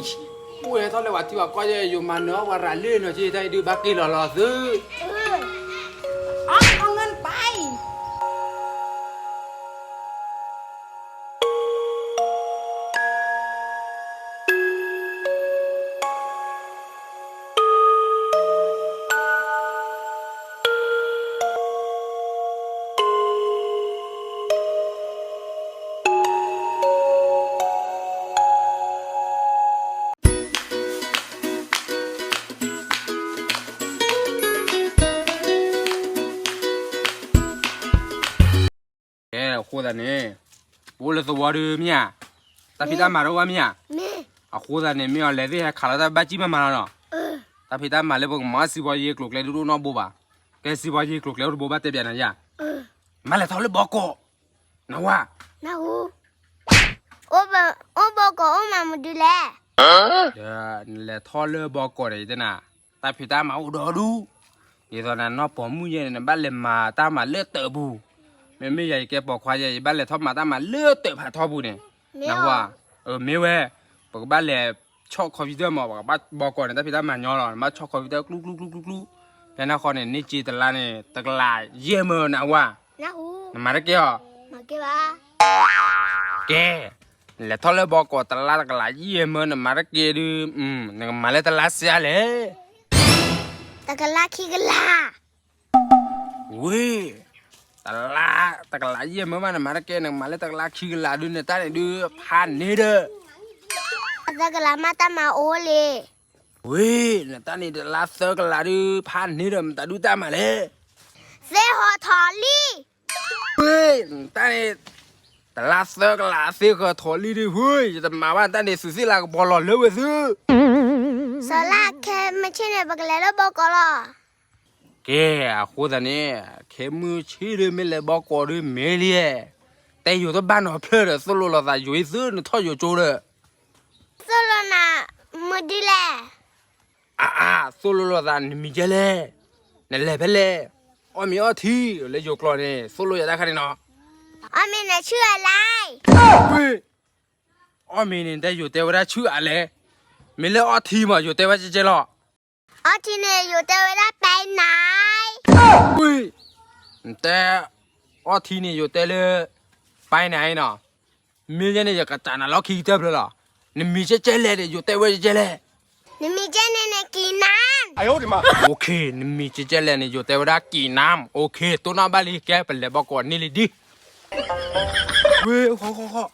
အိၣ်ဟဲထီၣ်လၢပှၤထံပှၤကီၢ်ယဲ ယိၤမၤနၢၤအီၣ်ပှၤရၤလၢနီၤက့ တၢ်အံၤဒုးဘၣ်က့ၤလီၤလီၤသု. အီၣ်အီၣ်ငၢၢ်ပၢ် ကဲအဃိသတးန့ၣ် ပအိၣ်လၢသဝီဒုးမ့ၢ်ဧါ, တၢ်ဖံးတၢ်မၤတအိၣ်ဘၣ်မ့ၢ်ဧါ. အဃိသတးန့ၣ် မ့ၢ်အီၤလဲၤသ့ၣ်ဟဲခးလီၤတၢ်ဘၣ်ကံၣ်မးမးလီၤနီၤ. တၢ်ဖံးတၢ်မၤလၢပကမၤစံးပီယ့ကျိၤကျဲဒုးတအိၣ်နီတဘိဘၣ်. ကဲစံးပီယ့ကျိၤကျဲအိၣ်တဘိဘၣ်တဲပျးနၤယါ, မၤလဲၤထီၣ်လၢဘီကီး, နဝါ, အိၣ်ဘီကီးအိၣ်မးမဒုလဲၣ်. နလဲၤထီၣ်လၢဘီကီးန့ၣ် ယတဲနၤ, တၢ်ဖံးတၢ်မၤအိၣ်ဒီဒူၣ်, ဒ်သိးနနီၢ်ပိာ်မုၣ်ယဲန့ၣ် နဘၣ်လဲၤမၤတၢ်မၤလၢတၢးပူၤ, မ့မ့ၢ်ယၤယကဲပိာ်ခွါယဲ ယဘၣ်လဲၤထီၣ်မၤတၢ်မၤလၢတၢးဖးထီပူၤန့ၣ်, နဝါ, မ့ၢ်ဝဲ, ပကဘၣ်လဲၤဆီၣ် computer မး ပကဘၣ်ဘီကီးန့ၣ် တၢ်ဖံးတၢ်မၤညီလီၤ နဘၣ်ဆီၣ် computer ကျူကျူကျူကျူကျူ, ဖဲန့ၣ်ဃီန့ၣ် န့ၢ်က့ၤတလါန့ၣ် တကလးယဲၢ်မၢ နဝါ, နမၤတကဲအီၤ ကဲ, လဲၤထီၣ်လၢဘီကီးတလါတကလးယဲၢ်မၢ နမၤတကဲဒုး, နကမၤလၢတလါစှၤလဲၣ်. တကလးခံကလး, ဝ့ၢ်, တလါ, တကလးယဲၢ်မၢမး နမၤတကဲ နကမၤလၢတကလးခံကလးဒုး နတၢ်န့ၣ်ဒုး ဖးန့ၢ်ဒီး သၢကလးမးတၢ်မၤအိၣ်လံ. ဝ့ၢ်, နတၢ်န့ၣ်တလါသၢကလးဒုး ဖးန့ၢ်ဒီး မတၤဒုးတၢ်မၤလဲၣ်. သ့ၣ်ဟီၣ်ထီၣ်လံ. ဝ့ၢ်, နတၢ်န့ၣ် တလါသၢကလးသ့ၣ်ဃီၣ်ထီၣ်လံဒုး ဝ့ၢ်, ယတမၤဘၣ်နတၢ်န့ၣ် သုးသ့ၣ်လၤကပီၤလီၤလၢဝဲသု. စီၤလါခဲမုၢ်ဆ့ၣ်န့ၣ် ပကလဲၤလၢဘီကီးလီၤ. ကဲ, အဃိသတးန့ၣ် ခဲမုၢ်ဆ့ၣ်ဒုးမ့ၢ်လဲၤဘီကီးဒုးမ့ၢ်လံ, တဲယိၤတဘၣ်နီတဖျၢၣ်ဒီး သိၣ်လိလိာ်သးယိၤအံၤသု နထီၣ်ယိၤကၠိဒီး သိၣ်လိနၤမုၢ်ဒုလဲၣ်. အါအါ, သိၣ်လိလိာ်သးနမံၤကဲလဲၣ်, နလဲၤဖဲလဲၣ်, အီၣ်မ့ၤအီထံလၢယိၤကျိာ်န့ၣ် သိၣ်လိယၤတၢ်ခါန့ၣ်နီၤ. အီၣ်မ့ၤန့ၣ်ဆူၣ်အါလဲၣ်. အီၣ်မ့ၤန့ၣ် နတဲယိၤတဲဝဲဒၣ်ဆူၣ်အါလဲၣ်, မ့ၢ်လၢအီထံမး ယိၤတဲဝဲကဲကဲလီၤ. အီထံန့ၣ် ယိၤတဲဝဲဒၣ်ပဲနၤ. နတဲ အီထံန့ၣ် ယိၤတဲလၢ ပဲနၤနီၤ. မ့ၢ်ယဲန့ၣ် ယကစးနၤလီၢ်ခံကတၢၢ်ဖျၢၣ်လီၤ. နမံၤကဲကဲလဲၣ်န့ၣ် ယိၤတဲဝဲကဲကဲလဲၣ်. နမံၤကဲန့ၣ်န့ၣ် ကံၤနါ. အိၣ်ခ့, နမံၤကဲကဲလဲၣ်န့ၣ် ယိၤတဲဝဲဒၣ်ကံၤနါ. အိၣ်ခ့, တိၢ်နီၣ်ဘၣ်လံ, ကဲပလဲၤဘီကီးန့ၢ်လံဒ်. ဝ့ၢ်, ဃီဃီဃီ,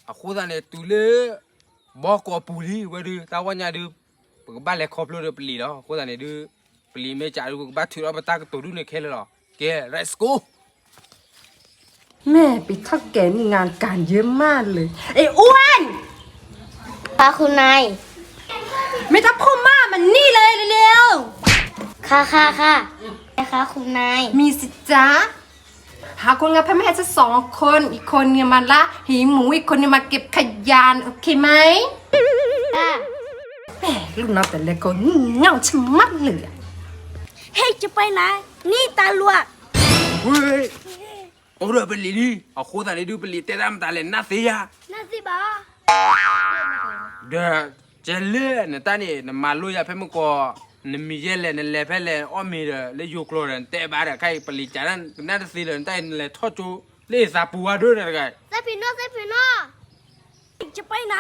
အဃိသတးန့ၣ် တုၤလၢ ဘီကီးပူၤလံဝဲဒုး တၢ်ဝီညါဒုး ပကဘၣ်လဲၤခီဖျိဒီးပလံၤလီၤ. အဃိသတးန့ၣ်ဒုး ပလံၤမ့ၢ်စးဒုး ပကဘၣ်ထုးထီၣ်ပတၢ်ကတိၤဒုးန့ၣ်ခဲလၢာ်လီၤ. ကဲ let's go. แม่ไปเฒ่าแก่นี่งานการเยอะมากเลย ไอ้อ้วน ค่ะคุณนาย ไม่ต้องพูดมาก มานี่เลยเร็วๆ ค่ะค่ะค่ะ นะคะคุณนาย มีสิจ๊ะ หาคนงานเพิ่มให้ฉันสองคน อีกคนเนี่ยมาล้างหีหมู อีกคนเนี่ยมาเก็บขยะ โอเคไหม ค่ะ แม่ลูกน้องแต่ละคนงี่เง่าชะมัดเลยอะ เฮ้ย จะไปไหน นี่ตาหลวก ဝ့ၢ်, အိၣ်ဒီးပလံၤလံ, အဃိသတးန့ၣ်ဒုး ပလံၤတဲတၢ်မတၤလဲၣ် နၢ်သ့ယၤ, နၢ်သ့ဘၣ်, ဒီး ကဲလဲၣ် နတၢ်န့ၣ် နမၤလိယၤဖဲမုၢ်ကီး, နမံၤယဲလဲၣ် နလဲၤဖဲလဲၣ် နအီၣ်မ့ၤဒီး လၢယိၤကျိာ်ဒီး နတဲဘၣ်ဒီး ခဲအံၤပလံၤကးနၢ်တသ့လၢၤ နတၢ်အံၤ နလဲၤထီၣ်ကၠိ လၢယသးပူၤဝဲဒၣ်တဂၤ, သ့ၣ်ဖံးနီၣ် သ့ၣ်ဖံးနီၣ်, จะไปไหน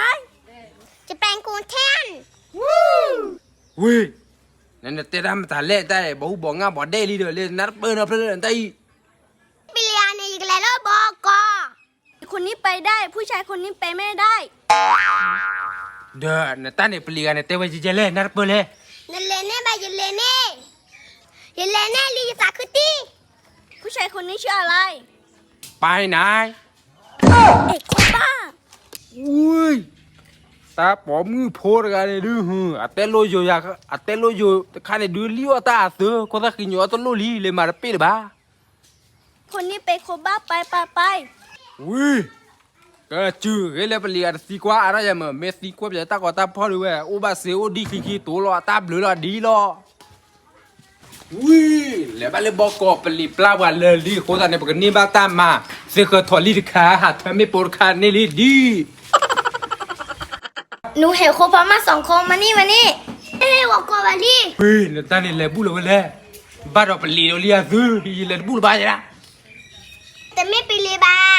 จะไปกรุงเทพ ဝ့ၢ်, နနတဲတၢ်မတၤလဲၣ် တၢ်အံၤ ဘီဟူဘီငါဘီဒဲးလံဒီး လၢနၢ်တပၢၢ်နီတဖျၢၣ်လၢနတၢ်အံၤ, ပလံၤဧါန့ၣ် ယကလဲၤလၢဘီကီး, คนนี้ไปได้ ผู้ชายคนนี้ไปไม่ได้, ဒီးနတၢ်န့ၣ် ပလံၤဂၤန့ၣ် တဲဝဲယဲလဲၣ် နၢ်တပၢၢ်လဲၣ်, နလဲၤန့ၢ်ဘၣ် ယလဲၤန့ၢ်, ယလဲၤန့ၢ်လံ ယသးခုတံၢ်, ผู้ชายคนนี้ชื่ออะไร ไปไหน เอกคนบ้า ဝ့ၢ်, တၢ်ပိာ်မုၣ်ဖိတဂၤန့ၣ်ဒုး, အတဲလိာ်ယိာ်ယၤ, အတဲလိာ်ယိာ်တခါန့ၣ်ဒုး လံၣ်အီၣ်တၢ်အသၢ, ခိၣ်သၣ်ဃံညိးအီၣ်တလိၣ်လံ လဲၤမၤတပ့ၢ်လၢၤဘၣ်, คนนี้เป็นคนบ้า ไปไปไป, ဝ့ၢ်, ကစၢၢ်ဂ့ၤလၢပလံၤဂၤတသံကွၢ်အါထီၣ်ယၤမး, မ့ၢ်သံကွၢ်ပျဲတၢ်ကီတၢ်ဖီၣ်ဒုးဝဲ, အိၣ်ဘၣ်စ့အိၣ်ဒံၣ်ခံခံ တိၤလီၤအတၢ်ဘျုးလီၤဒ်လီၤ ဝံၤ, လဲၤဘၣ်လၢဘီကီး ပလံၤပျၢ်ပှၤလၢာ်လံအဃိသတးန့ၣ် ပကန့ၢ်ဘၣ်တၢ်မၤ, သ့ၣ်ဃၢၤထီၣ်လံတခါ ဟးထၢမ့ၣ်ပိာ်တခါန့ၣ်လံဒ် နဟဲဃိဖီမၢ်စီၤခိၣ် မၤန့ၢ်မၤန့ၢ်, အဲ ဝဲကိးဘၣ်လံ, နတၢ်န့ၣ်လဲၤဘူၣ်လီၤဝဲလဲၣ်, ဘၣ်ဒီးပလံၤဒီးလံအသု, ယလဲၤတဘူၣ်လၢၤဘၣ်ယဲဒၣ်, တမ့ၢ်ပလံၤဘၣ်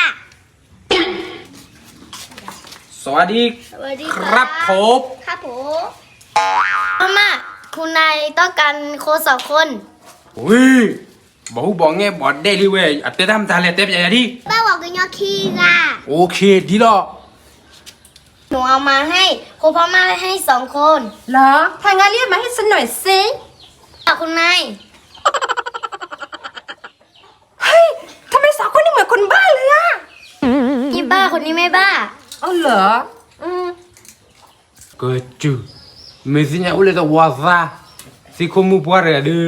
สวัสดีครับผม, ဖီမၢ် คุณนายต้องการคนสองคน ဝံၤ, ဘီၣ်ဟူဘီၣ်ငဲဘီၣ်ဒဲးလံဝဲ, အတဲတၢ်မတၤလဲၣ် တဲပျးယၤဒံး, ဘၣ်ဝဲကညီခံဂၤ, โอเค ဒ်လီၤ, หนูเอามาให้คนพ่อมากให้สองคน เหรอ ถ้างั้นเรียกมาให้ฉันหน่อยสิ เอาคุณนาย เฮ้ย ทำไมสองคนนี้เหมือนคนบ้าเลยอะ นี่บ้า คนนี้ไม่บ้า เอาเหรอ อืม ကစူၢ်, မ့ၢ်သ့ၣ်ညါအိၣ်လၢတဝီသး, သ့ၣ်ခိၣ်မုၣ်ပှၢ်တဂၤဒုး,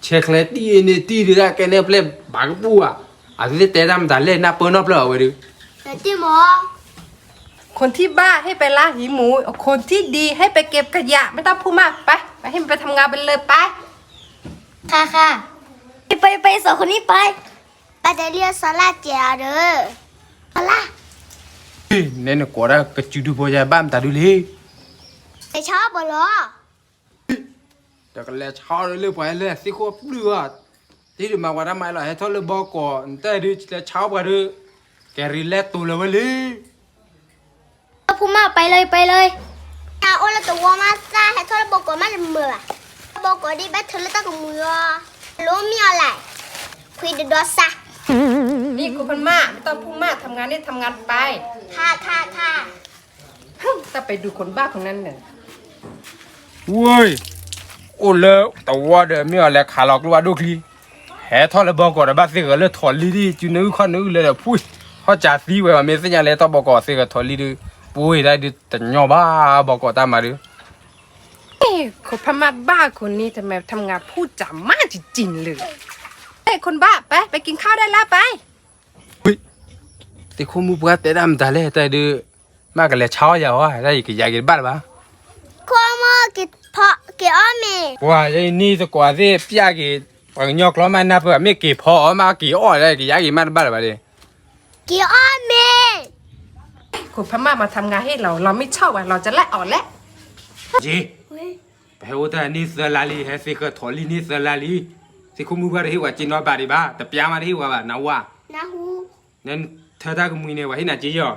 ဆဲးချဲတံၢ်အ့န့ၢ်တံၢ်ဒုးဒၣ်ကဲန့ၣ်ပျဲၢ်ဘၣ်ကပူၣ်ဧါ, အသ့ၣ်တဲတၢ်မတၤလဲၣ် နၢ်ပၢၢ်နီၢ်ဖျၢၣ်အဝဲဒုး, คนที่บ้าให้ไปล้างหินหมู คนที่ดีให้ไปเก็บขยะ ไม่ต้องพูดมาก ไป ไปให้มันไปทำงานไปเลย ไป ค่ะ ค่ะ ไป ไป สองคนนี้ไป ပတလံအစီၤလၢ်စဲးအီၤဒီး, စီၤလၢ်, နဲနကိးဒၣ်ကစူၢ်ဒုးဖိယါဘၣ်မတၤဒုးလံ, လဲၤဆါအီၣ်ပှၤလီၤ, တကလဲၤဆါအီၣ်လၢပှၤလၢသ့ၣ်ခိၣ်ပျုၢ်အီၤ, တ့ၢ်ဒုးမၤဝဲတၢ်မၤလီၤ ဟဲထီၣ်လၢဘီကီး နတၢ်ဒုးလဲၤဆါအီၣ်ပှၤဒီး, ကဲရံလဲၣ်တိၤလၢၤဝဲလံ ဖူမၢ် ပၢၢ်လၢပၢၢ်လၢ, တၢ်အိၣ်လၢတဝီမးသၣ် ဟဲထီၣ်လၢဘီကီးမးတမုာ်ဘၣ်, ဘီကီးဒ်ဘၣ်ထုးလၢတၢ်ကမှံၤအီၤ, လိမ့ၢ်အီၤလဲၣ်, ခွံတဒီစါ, นี่คุณพม่าไม่ต้องพูดมาก ทำงานนี่ทำงานไป ค่ะ ค่ะ ค่ะ ถ้าไปดูคนบ้าคนนั้นเนี่ย ဝ့ၢ်, အိၣ်လၢတဝီဒီးမ့ၢ်အီၤလဲၤခးလီၤကျိဝဲဒိၣ်ချံ, ဟဲထီၣ်လၢဘီကီးဒီးဘၣ်သ့ၣ်ဃၢၤလၢထိးလံဒ် စုနအုၣ်ခီၣ်နအုၣ်လၢဒီးဖုၣ်, ဟီၣ်စးသံဝဲဘၣ် မ့ၢ်သ့ၣ်ညါလၢထီၣ်ဘီကီးသ့ၣ်ဃၢၤထိးလံဒုး, ပဝ့ၢ်ဒၣ်ဒုးတညီဘၣ်ဘီကီးတၢ်မၤဒုး เอ้ย คนพม่าบ้าคนนี้ทำไมทำงานพูดจามากจริงๆเลย เอ้ย คนบ้า ไป ไปกินข้าวได้แล้ว ไป သ့ၣ်ခိၣ်မုၣ်ပှၢ်တဲဒၣ်မတၤလဲၣ် တၢ်ဒုး, မ့ၢ်ကလဲၤဆါအီၣ်ယၤဝဲ တၢ်ယကယၤက့ၤတဘၣ်လၢၤဘၣ်, ခိၣ်မုၣ်က့ၤအီၣ်မ့ၤ, ပှၤယဲနံၣ်သကိးသ့ၣ်ပျၢ်က့ၤ, ပှၤကညီကျီမးနၢ်ပၢၢ် မ့ၢ်က့ၤဖီအီၣ်မးက့ၤအီၣ်ဒၣ် ကယၤက့ၤမးတဘၣ်လၢၤဘၣ်ဒီး, က့ၤအီၣ်မ့ၤ คนพม่ามาทำงานให้เรา เราไม่ชอบอ่ะ เราจะไล่ออกแล้ว ပဟဲအိၣ်တၢ်န့ၢ်သၢလါလံ ဟဲသ့ၣ်ဃၢၤထိးလံန့ၢ်သၢလါလံ, သ့ၣ်ခိၣ်မုၣ်ပှၢ်တဟ့ၣ်ဝဲက့ၤနီတဘျီဒံးဘၣ် တပျၢ်မးတဟ့ၣ်ဝဲဘၣ် နဝၤ, နထၢတၢ်ကမှံၤန့ၣ် ပှၤဟ့ၣ်နၤက့ၤယီၤ,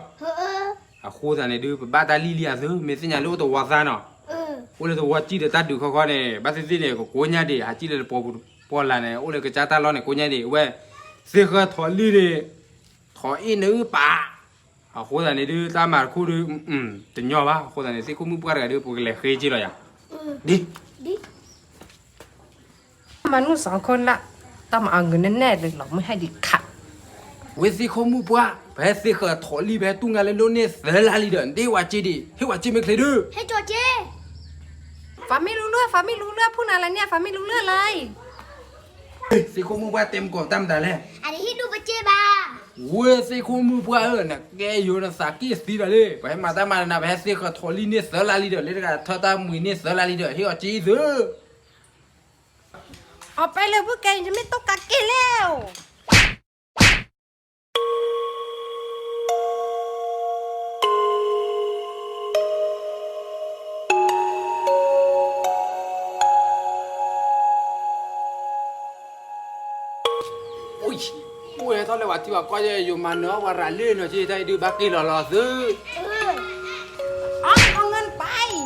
အဃိသတးန့ၣ်ဒုး ပဘၣ်တၢ်လံၣ်လံအသု မ့ၢ်သ့ၣ်ညါလၢအိၣ်တဝီသးနီၤ, အိၣ်လၢတဝီကံၣ်ဒီးတၢ်ဒုးခီခီန့ၣ် ဘၣ်သ့ၣ်သ့ၣ်န့ၣ် ကကိးညါဒံး ဟးကံၣ်လၢတပီၤပူၤပီၢ်လၢ်န့ၣ် အိၣ်လၢကစၢ်တၢ်လီၢ်န့ၣ် ကိးညါဒံး အဝဲ, သ့ၣ်ဃၢၤထိးလံန့ၣ်, ထိးအ့ၣ်နအုၣ်ပာ် အဃိသတးန့ၣ်ဒုး တၢ်မၤတခူၣ်ဒုး, တညီဘၣ် အဃိသတးန့ၣ် သ့ၣ်ခိၣ်မုၣ်ပှၢ်တဂၤဒုး ပကလဲၤဃ့က့ၤလီၤယၤ, ဒ် မနုၤစီၤခိၣ်လၢ်, တၢ်မၤအီၤဂုာ်နဲၣ်နဲၣ်လီၤ မုၢ်ဟဲဒံးခး, ဝဲသ့ၣ်ခိၣ်မုၣ်ပှၢ် ပဟဲသ့ၣ်ဃၢၤထိးလံ ပဟဲတူၢ်ငါလၢဒိၣ်န့ၢ်သၢလါလံဒီး နတဟ့ၣ်ဝဲက့ၤဒံး ဟ့ၣ်ဝဲက့ၤမ့ၢ်ချ့ဒုး, ဟဲက့ၤက့ၤ ဖးမ့ၢ်လူလၢ ဖးမ့ၢ်လူလၢ ဖူနၤလဲၣ်န့ၣ် ဖးမ့ၢ်လူလၢလၢ သ့ၣ်ခိၣ်မုၣ်ပှၢ်တဲမကီးတၢ်မတၤလဲၣ်, အတဟ့ၣ်ဒုးပက့ၤဘၣ်, ဝဲသ့ၣ်ခိၣ်မုၣ်ပှၢ်ဧၢ နကဲယိၤနသးက့ၣ်သံဒီးလံ ပဟဲမၤတၢ်မၤနၤ ပဟဲသ့ၣ်ဃၢၤထိးလံန့ၢ်သၢလါလံဒီး လၢတဂၤထၢတၢ်မှံၤန့ၢ်သၢလါလံဒီး ဟ့ၣ်အီၤက့ၤအံၤသု အီၣ်ပဲလၢ ပူၤကဲ ယမ့ၢ်တိၢ်ကးက့ၤလဲၣ် အိၣ်ဟဲထီၣ်လၢပှၤထံပှၤကီၢ်ယဲ ယိၤမၤနၢၤအီၣ်ပှၤရၤလ့ၣ်နီၤ က့တၢ်အံၤဒုးဘၣ်က့ၤလီၤလီၤသု, အီၣ်အီၣ်ငၢၢ်ပၢ်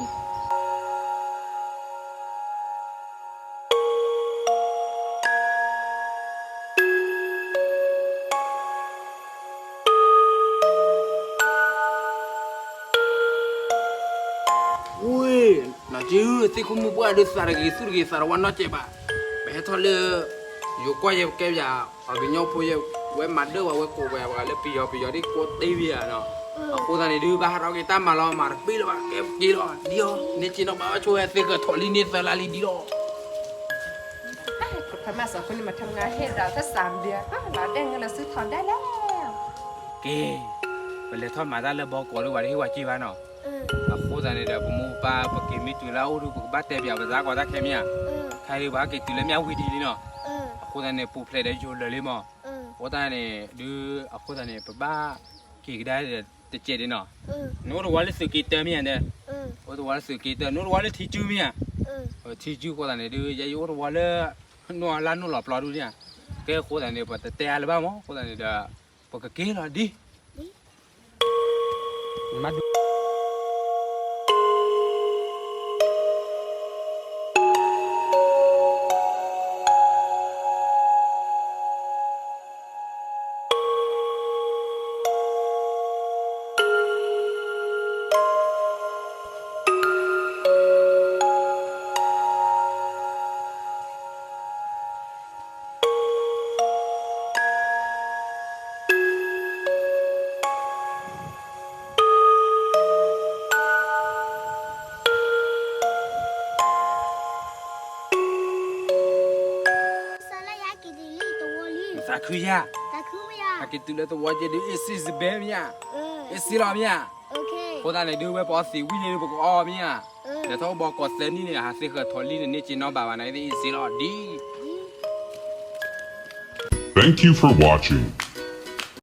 ဝ့ၢ်, နီၢ်က့ၢ်ဧၢ သ့ၣ်ခိၣ်မုၣ်ပှၢ်ဒုးသးတဂ့ၤ သူၣ်တဂ့ၤ သးတဝါနီၢ်ကဲးဘၣ်, ပဟဲထီၣ်လၢ ယိၤကီၢ်ယဲ ပကဲပယၤ ပှၤကညီဖိယဲ ဝဲမၤဒၢၣ်ဝဲ ဝဲကိးဝဲ ပှၤလၢပယီၤ ပယီၤဒ်ကိးတ့ၢ်ဝဲယၤနီၤ, အဃိသတးန့ၣ်ဒုး ဘၣ်ဟးထီၣ်က့ၤတၢ်မၤလီၤ မၤတပ့ၢ်လၢၤဘၣ် ကဲပက့ၤလီၤ ဒ်အီၤ န့ၢ်က့ၤနီၢ်ဘၣ်ဘၣ်ဆိဝဲ သ့ၣ်ဃၢၤထိးလံန့ၢ်သၢလါလံဒ်လီၤ คนพม่าสองคนนี้มาทำงานให้เราทั้งสามเดือน เราได้เงินเราซื้อทองได้แล้ว ကဲ, ပလဲၤထီၣ်မၤတၢ်လၢဘီကီးလၢပှၤတဟ့ၣ်ဝဲက့ၤဘၣ်နီၤ, အဃိသတးန့ၣ်ဒီး ပမိၢ်ပၢ် ပက့ၤမ့ၢ်တုၤလၢအအိၣ်ဒုး ပကဘၣ်တဲပၠးပသးကီတၢ်ခဲမ့ၢ်ဧါ, ခဲအံၤပှၤက့ၤတုၤလၢမ့ၢ်အဝံၤဒ်လံနီၤ, အဃိသတးန့ၣ် ပူၤဖျဲးဒီးယိၤလၢာ်လံမး, အဃိသတးန့ၣ် ဒုး အဃိသတးန့ၣ် ပဘၣ်က့ၤကဒါဒီး တကဲးဒ်နီၤ, နအိၣ်တဝီလၢသုးက့တၢမ့ၢ်ဧါ, အိၣ်တဝီလၢသုးက့တၢ, နအိၣ်တဝီလၢထံကုမ့ၢ်ဧါ, ထံကုအဃိသတးန့ၣ်ဒုး ယဲယအိၣ်တဝီလၢ နီၢ်လါနိၣ်လီၤပျီဒုန့ၣ်, ကဲအဃိသတးန့ၣ် ပတတဲအါလၢၤဘၣ်မး, အဃိသတးန့ၣ်ဒီး ပကက့ၤလီၤဒ် သးခုယၤ, ဟဲက့ၤတုၤလၢတဝီကဲဒုး အ့ၣ်စ့စဘဲမ့ၢ်ဧါ, အ့ၣ်စ့လီၤမ့ၢ်ဧါ, အဃိသတးန့ၣ်ဒုး ဝဲပအီသံးဝံၣ်န့ၣ်ဒုး ပကအီမ့ၢ်ဧါ, ဒီးထီၣ်ဘီကီးသၢနံၣ်န့ၣ် ဟးသ့ဃၢၤထီၣ်လံန့ၣ် န့ၢ်က့ၤနီၣ်ဘၣ်ဘၣ်န့ၣ် အ့ၣ်စ့လီၤဒ် Thank you for watching.